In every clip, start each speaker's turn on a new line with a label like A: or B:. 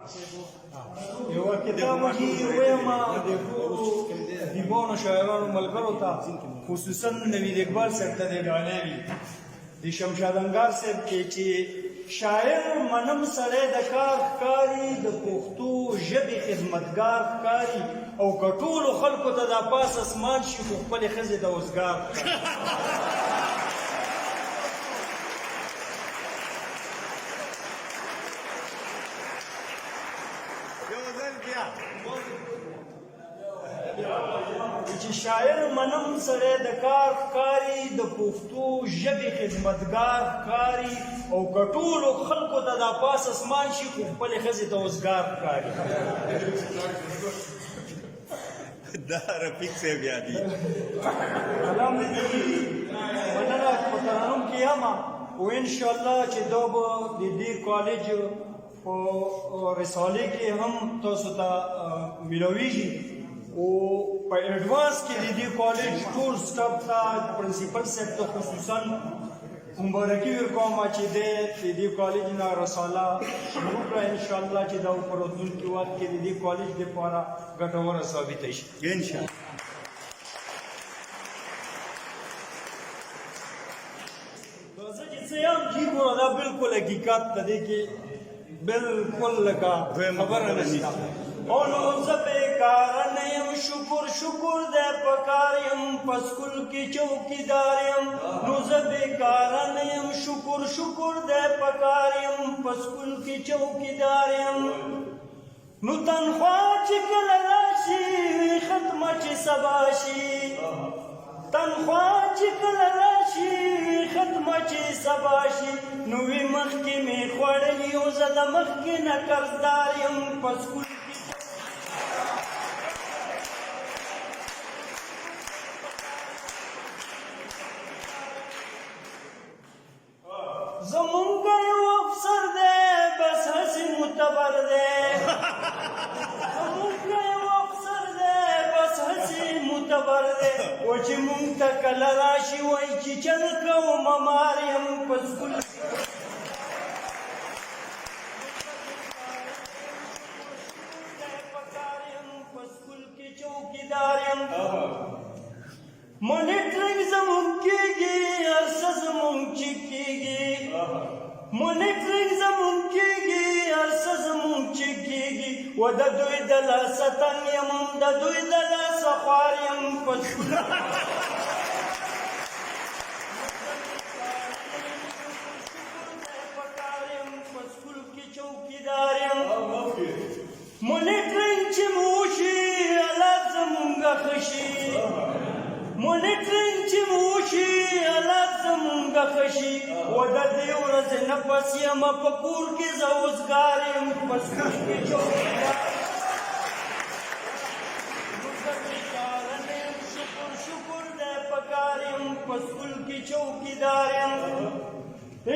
A: یو کتاب کې وایم د ټولو ادیبانو، شاعرانو، ملګرو ته، خصوصا نوید اقبال صاحب ته د ډالۍ وي د شمشاد انګار صاحب کې چې شاعر منم سړی د کار ښکاري، د پښتو ژبې خدمتګار ښکاري، او که ټولو خلکو ته دا پاس اسمان شي، خو خپلې ښځې ته اوزګار ښکاري.
B: یو ځل بیا.
A: چې شاعر منم سړی د کار ښکاري، د پښتو ژبې خدمتګار ښکاري، او که ټولو خلکو ته دا پاس اسمان شي، خو خپلې ښځې ته اوزګار ښکاري.
B: دا رفیق صاحب یادي.
A: الله مې مننه، په ترنم کې یم، او ان شاء الله چې دا به د دې کالج په رسالې کې هم تاسو ته ملاویږي، او په اډوانس کې د دې کالج ټول سټاف ته، پرنسپل صاحب ته خصوصا مبارکي ورکوم چې د دې کالج نه رساله شروع کړه. ان شاء الله چې دا په راتلونکي وخت کې د دې کالج لپاره ګټوره ثابته شي.
B: ان شاء الله.
A: دا زه چې څه یم جي، ګوره دا بالکل حقیقت ده، دې کې بالکل لکه
B: دویمه
A: خبره
B: خبره
A: نشته.
B: نشته.
A: او نو زه بیکاره نه یم، شکر شکر دی پکار یم، په سکول کې چوکیدار یم. نو زه بیکاره نه یم، شکر شکر دی پکار یم، په سکول کې چوکیدار یم. نو تنخوا چې کله راشي، ختمه چې سبا شي، تنخوا چې کله راشي، ختمه چې سبا شي، نو وی مخکې مې خوړلي او زه د مخکې نه قرضدار یم، په سکول کې زمونږ یو افسر دی، بس هسې معتبر دی. زمونږ یو افسر دی، بس هسې معتبر دی، او چې مونږ ته کله راشي، وایي چې چل کوم مار یم، په سکول په سکول کې چوکیدار یم. مونیټرینګ زمونږ کېږي، هر څه زمونږ چې کېږي. مونیټرینګ زمونږ کېږي، هر څه زمونږ چې کېږي، و د دوی د لاسه تنګ یم، د دوی د لاسه خوار یم، په سکول په سکول کې چوکیدار یم. مونیټرینګ چې مو وشي، حالات زمونږ ښه شي. مونیټرینګ چې مو وشي، حالات زمونږ ښه شي، و د دې ورځې نه پس یم په کور کې زه اوزګار یم، په سکول کې چوکیدار. نو زه بېکاره نه یم، شکر شکر دی پکار یم، په سکول کې چوکیدار یم.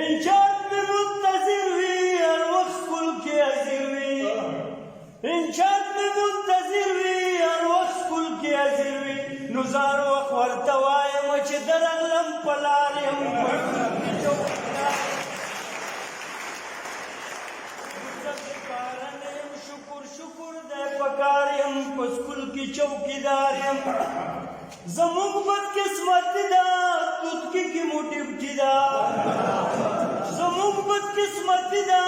A: انچارج مې منتظر وي، هر وخت سکول کې حاضر وي. انچارج مې منتظر وي، هر وخت سکول کې حاضر وي، نو زه هر وخت ورته وایم چې درغلم په لار یم، په سکول کې چوکیدار یم. نو زه بېکاره نه یم، شکر شکر دی پکار یم، په سکول کې چوکیدار یم. زموږ بدقسمتي ده، توتکي کې مو ډیوټي ده. زموږ بدقسمتي ده،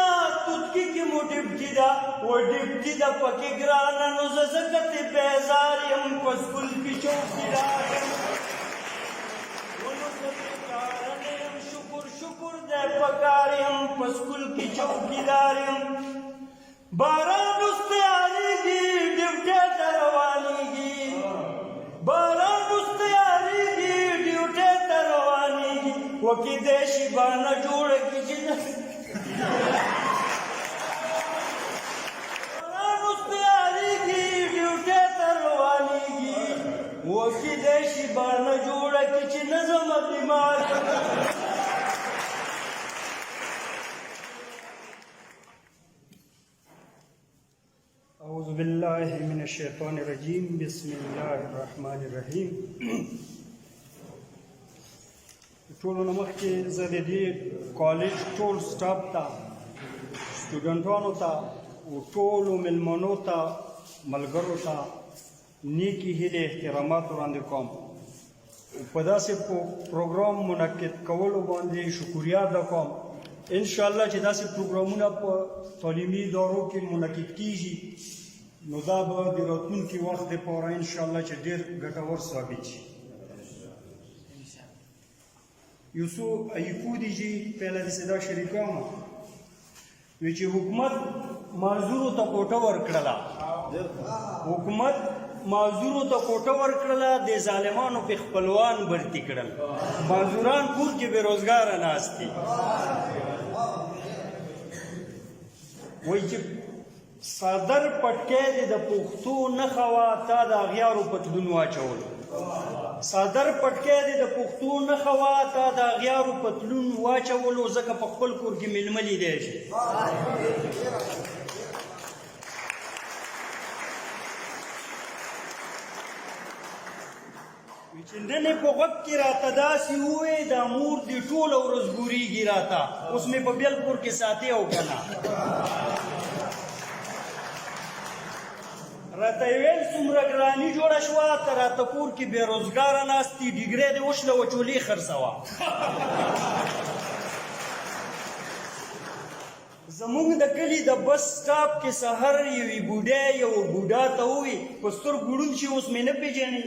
A: توتکي کې مو ډیوټي ده، و ډیوټي ده پکې ګرانه، نو زه ځکه ترې بیزار یم، په سکول کې چوکیدار یم. ونو زه بېکاره نه یم، شکر شکر دی پکار یم، په سکول کې چوکیدار یم. باران اوس تیارېږي، ډیوټۍ ته روانېږي. باران اوس تیارېږي، ډیوټۍ ته روانېږي، و کېدای شي بانه جوړه کړي چې نه. باران اوس تیارېږي، ډیوټۍ ته روانېږي، و کېدای شي بانه جوړه کړي چې نه ځمه بیمار یم. أعوذ بالله من الشيطان الرجيم، بسم الله الرحمن الرحيم. ټولو نه مخکې زه د دې کالج ټول سټاف ته، سټوډنټانو ته، او ټولو مېلمنو ته، ملګرو ته نیکې هیلې، احترامات وړاندې کوم. په داسې پروګرام منعقد کولو باندې شکریا ادا کوم. ان شاء الله چې داسې پروګرامونه په تعلیمي ادارو کې منعقد کیږي، نو دا به د راتلونکي وخت لپاره ان شاء الله چې ډېر ګټور ثابت شي. یو څو ایکو دي چې پهله داسې دا شریکوم وی چې حکومت معذورو ته کوټه ورکړله، حکومت معذورو ته کوټه ورکړله، د ظالمانو په خپلوان برتي کړل، معذوران کور کې بې روزګاره ناست دي. وایي چې څادر پټکی دې د پښتو نښه وه، تا د اغیارو پتلون واچولو. څادر پټکی دې د پښتو نښه وه، تا د اغیارو پتلون واچولو، ځکه په خپل کور کې مېلمه لیدی شي. چې نن یې په غوږ کې راته داسې ووې، دا مور دې ټوله ورځ ګورېږي راته، اوس مې په بل کور کې ساتې او که نه؟ راته یې ویل څومره ګراني جوړه شوه، ته راته کور کې بې روزګاره ناست یې، ډیګری دې وشلوه، چولې خرڅوه. زموږ د کلي د بس سټاپ کې سحر یوې بوډۍ یوه بوډا ته ووې، په سترګو ړوند شي اوس مې نه پېژنې؟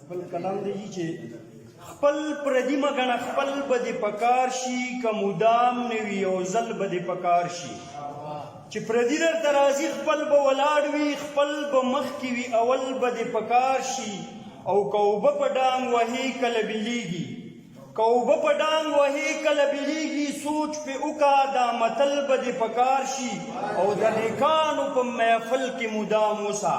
A: بل کلام دی چې خپل پردي مه ګڼه، خپل به دې پکار شي، که مدام نه وي یو ځل به دې پکار شي. چې پردي درته راځي خپل به ولاړ وي، خپل به مخکې وي، اول به دې پکار شي. او که اوبه په ډانګ وهې کله بېلېږي، که اوبه په ډانګ وهې کله بېلېږي، سوچ پې وکړه دا متل به دې پکار شي. او د نیکانو په محفل کې مدام اوسه،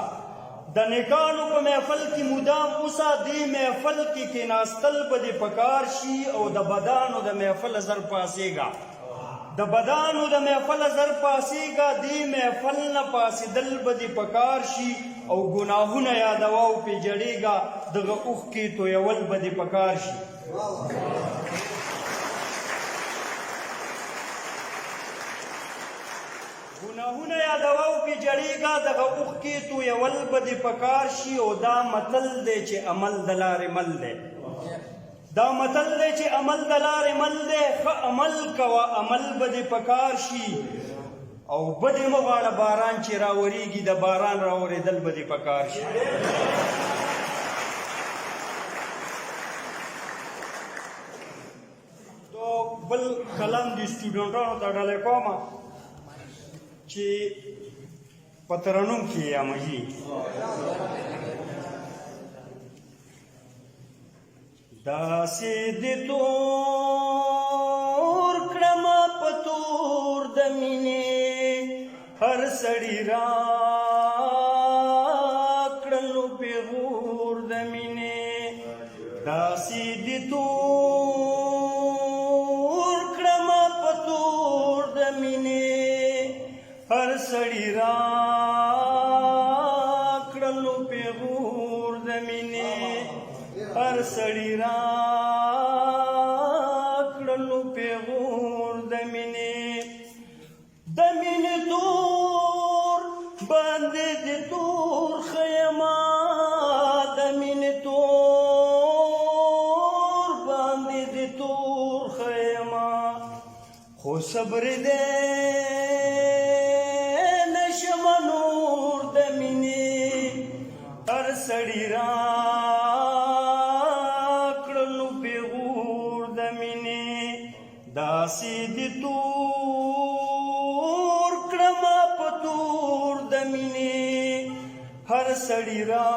A: د نیکانو په محفل کې مدام اوسه، دې محفل کې کېناستل به دې پکار شي. او د بدانو د محفله زر پاڅېږه، د بدانو د محفله زر پاڅېږه، دې محفل نه پاڅېدل به دې پکار شي. او ګناهونه یادوه او پرې ژړېږه، دغه اوښکې تویول به دې پکار شي. ګناهونه یادوه او پرې ژړېږه، دغه اوښکې تویول به دې پکار شي. او دا متل دی چې عمل د لارې مل دی، دا متل دی چې عمل د لارې مل دی، ښه عمل کوه عمل به دې پکار شي. او بدې مه غواړه باران چې راورېږي، د باران راورېدل به دې پکار شي. دا بل کلام د سټوډنټانو ته ډالۍ کوم چې په ترنم کې یې عملي داسې د تور کړم په تور د مینې، هر سړي را کړلو پیغور د مینې. داسې د تور کړم په تور د مینې، هر سړي را کړلو پیغور د مینې، هر سړي را کړلو پیغور د مینې. د مینې تور باندې د تور خیمه، د مینې تور باندې د تور خیمه، خو صبر دې نشم نور د مینې، هر سړي را کړلو پیغور د مینې. داسې د تور کړم په تور د مینې، هر سړي را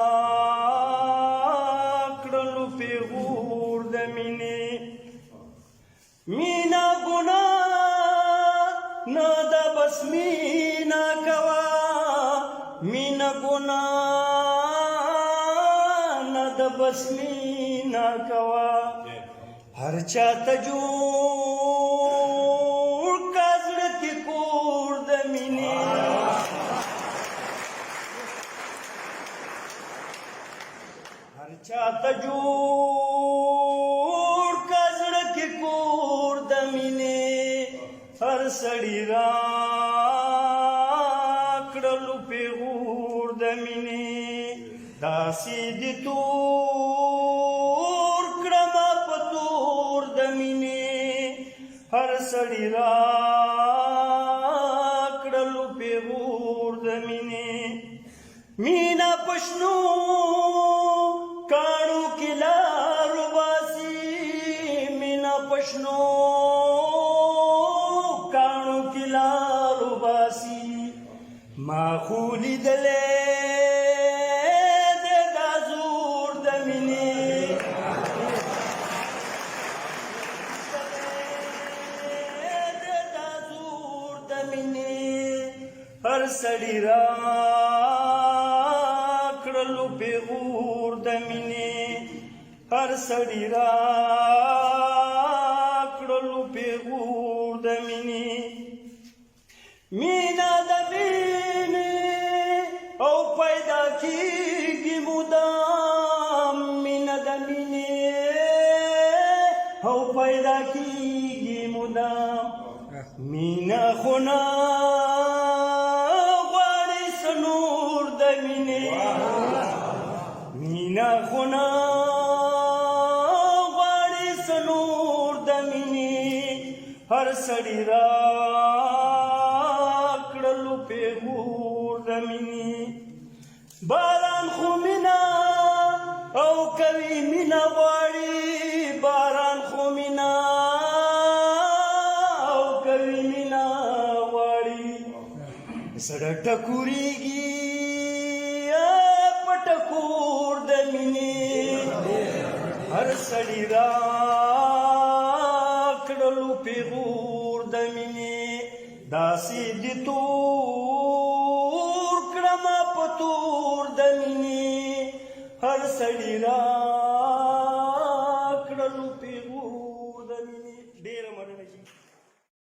A: کړلو پیغور د مینې. مینا ګنا نه ده بس مینا کوه، مینا ګنا نه ده بس مینا کوه، هر چاته جوړ کا زړه کې کور د مینې، هر چاته جوړ هر سړي راکړلو پیغور د مینې، داسې دې تور کړمه په تور د مینې. هر سړي راکړلو پیغور د مینې. مینا پښنو کاڼو کې لار وباسي، مینا پښنو کاڼو کې لار وباسي. ما خو لیدلې د دا زور د مینې، د دا زور د مینې. هر سړي راکړلو پیغور د مینې، هر سړي راکړلو پیغور د مینې. مینا د مینې او پیدا کیږي مدام، مینا د مینې او پیدا کیږي مدام. مینا خونه غواړي سنور د مینې، مینا خونه غواړي سنور د مینې. هر سړي راکړلو پیغور د مینې. باران خو مینا او کوي مینا غواړي، باران خو مینا او کوي مینا غواړي. زړه ټکورېږي په ټکور د مینې. هر سړي راکړلو پیغور د مینې، داسې دې تور کړمه په تور د مینې. هر سړي